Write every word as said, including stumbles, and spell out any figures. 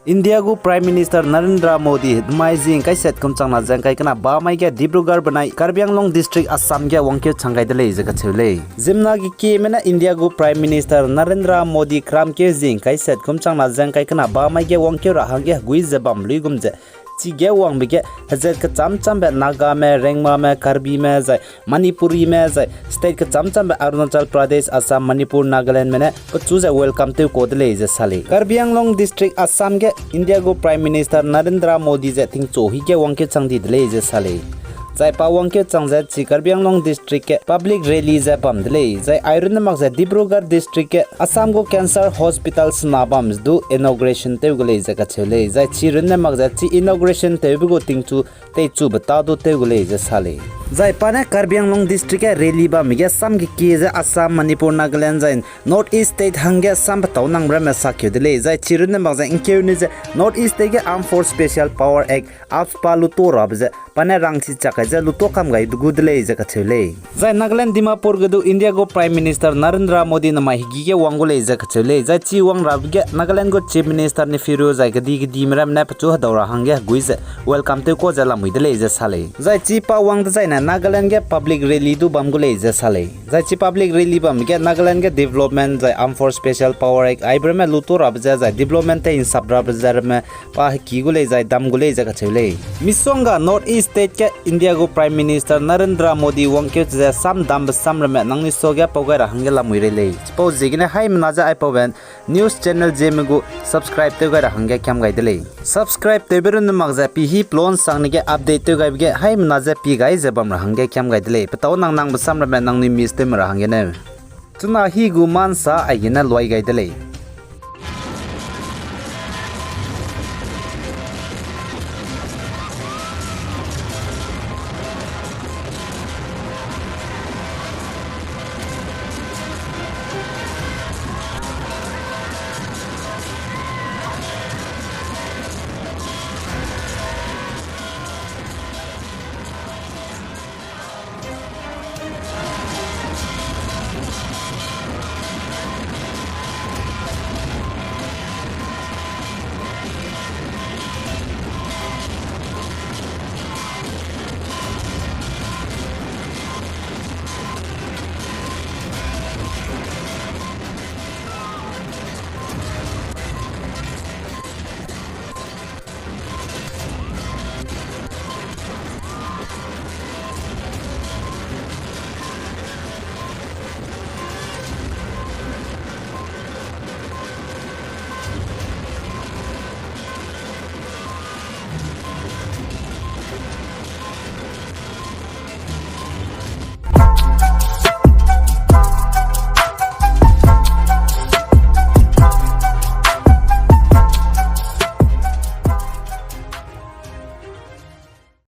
India gu Prime Minister Narendra Modi mai zing kaiset kum changna ze ngkai kena ba mai ge Dibrugarh benai Karbi Anglong District Assam ge wangkeu chang gai de lei ze kacheu lei. Ziemmena gekieme ne India gu Prime Minister Narendra Modi kramkeu zing kaiset kum changna ze ngkai kena ba mai ge wangkeu ra hangge hegui ze bam luigum ze, chige wangbe ge hezat kechâm châmbe Nagame, Rengmame, Karbime zai Manipurime zai state kechâm châmbe Arunachal Pradesh, Assam, Manipur, Nagalandme ne pechu ze welcome tew kau de lei ze sa lei. Karbi Anglong District Assam ge India gu Prime Minister Narendra Modi ze tingchu hi ge wangkeu chang di de lei ze sa lei. Zai pa wangkeu chang ze chi Karbi Anglong District ge public rally ze bam de lei. Zai ai runne mak ze Dibrugarh District ge Assam gu cancer hospital sena bam du inauguration tew gu lei ze kacheu lei. Zai chi runne mak ze chi inauguration tewbe gu tingchu teichube ta du tew gu lei ze sa lei. Zai pa ne Karbi Anglong District ge rally bamme ge sam kekie ze Assam, Manipur, Nagaland zai North East State hangge sam petâu nang ramme sakeu de lei. Zai chi runne mak ze ngkeu ni ze North East State ge Armed Force Special Power Act, AFSPA luto rabe ze pa ne rangchi chak kai ze luto kam gai gu de lei ze kacheu lei. Zai Nagaland Dimapur ge du India gu Prime Minister Narendra Modi namai hegî ge wang gu lei ze kacheu lei. Zai chi wang rabe ge Nagaland gu Chief Minister Neiphiu Rio zai kedi kedime ramme ne pechu hedau ra hangge hegui ze welcome tew kau ze lamui de lei ze sa lei. Zai chi pa wang dezaine Nagaland ge public rally du bam gu lei ze sa lei. Zai chi public rally bam ge Nagaland ge development zai Armed Force Special Power Act aibe ramme luto rabe ze zai development tei nsap rabe ze ramme pa hekî gu lei zai dam gu lei ze kacheu lei. Misongga North East State ge India gu Prime Minister Narendra Modi wangkeu ze sam dambe sam ramme nangnui suage pau gai ra hangge lamui rei lei. Chipau ziegene haimena ze aipaube news channel Zeme gu subscribe tew gai ra hangge kiam gai de lei. Subscribe tewbe runne mak ze pi hi pelon sangne ge update tew gaibe ge haimena ze pi gai ze bam ra hangge kiam gai de lei. Petâu nang nangbe sam ramme nangnui miss tew me ra hangge neu. Chuna hi gu mansa aigene luai gai de lei.